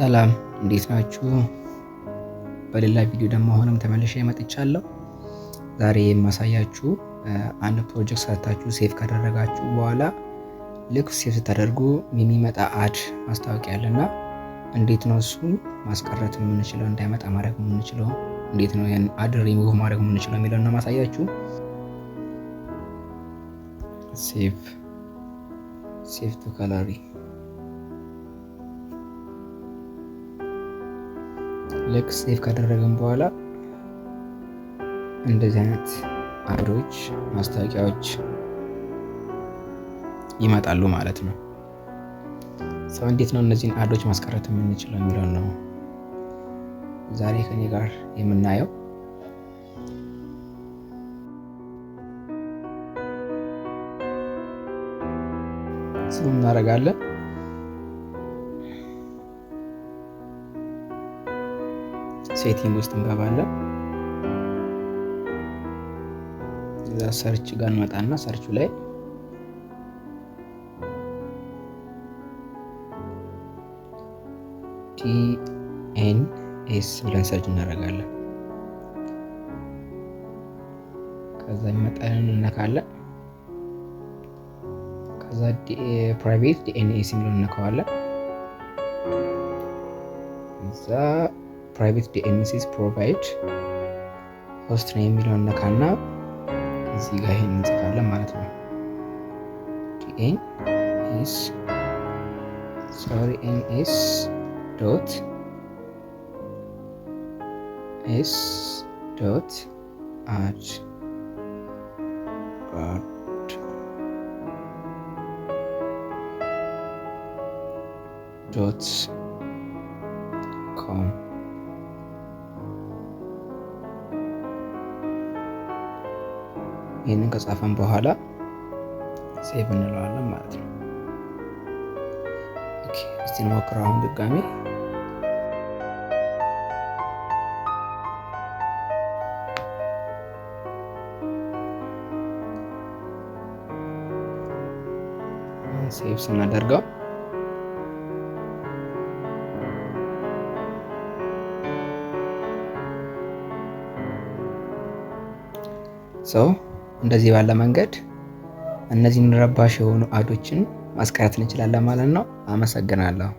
ሰላም፣ እንዴት ናችሁ? በሌላ ቪዲዮ ደግሞ አሁንም ተመልሼ መጥቻለሁ። ዛሬ የማሳያችሁ አንድ ፕሮጀክት ሰርታችሁ save ካደረጋችሁ በኋላ ልክ save ስታደርጉ የሚመጣ ad ማስታወቂያ አለና እንዴት ነው እሱን ማስቀረት የምንችለው፣ እንዳይመጣ ማድረግ የምንችለው፣ እንዴት ነው ያን አድ ሪሙቭ ማድረግ የምንችለው የሚለውን ነው ማሳያችሁ። Save to gallery። ልክ save ካደረግን በኋላ እንደዚህ አይነት ad ኦች፣ ማስታወቂያዎች ይመጣሉ ማለት ነው። So እንዴት ነው እነዚህን ad ኦች ማስቀረት የምንችለው የሚለውን ነው ዛሬ ከኔ ጋር የምናየው። So እናደርጋለን፣ setting ውስጥ እንገባለን። እዛ search ጋር እንመጣና search ኡ ላይ DNS ብለን search እናደርጋለን። ከዛ የሚመጣልን እነካለን። ከዛ private DNS የሚለውን እነካዋለን። እዛ private DNS provide host ነው የሚለውን እነካና እዚህ ጋር ይሄን እንጽፋለን ማለት ነው። DNS, sorry, NS dot S dot AdGuard dot com። ይህንን ከጻፈን በኋላ save እንለዋለን ማለት ነው። Okay፣ እስቲ እንሞክረው አሁን ድጋሜ። Save ስናደርገው so እንደዚህ ባለ መንገድ እነዚህን ረባሽ የሆኑ ad ኦችን ማስቀረት እንችላለን ማለት ነው። አመሰግናለሁ።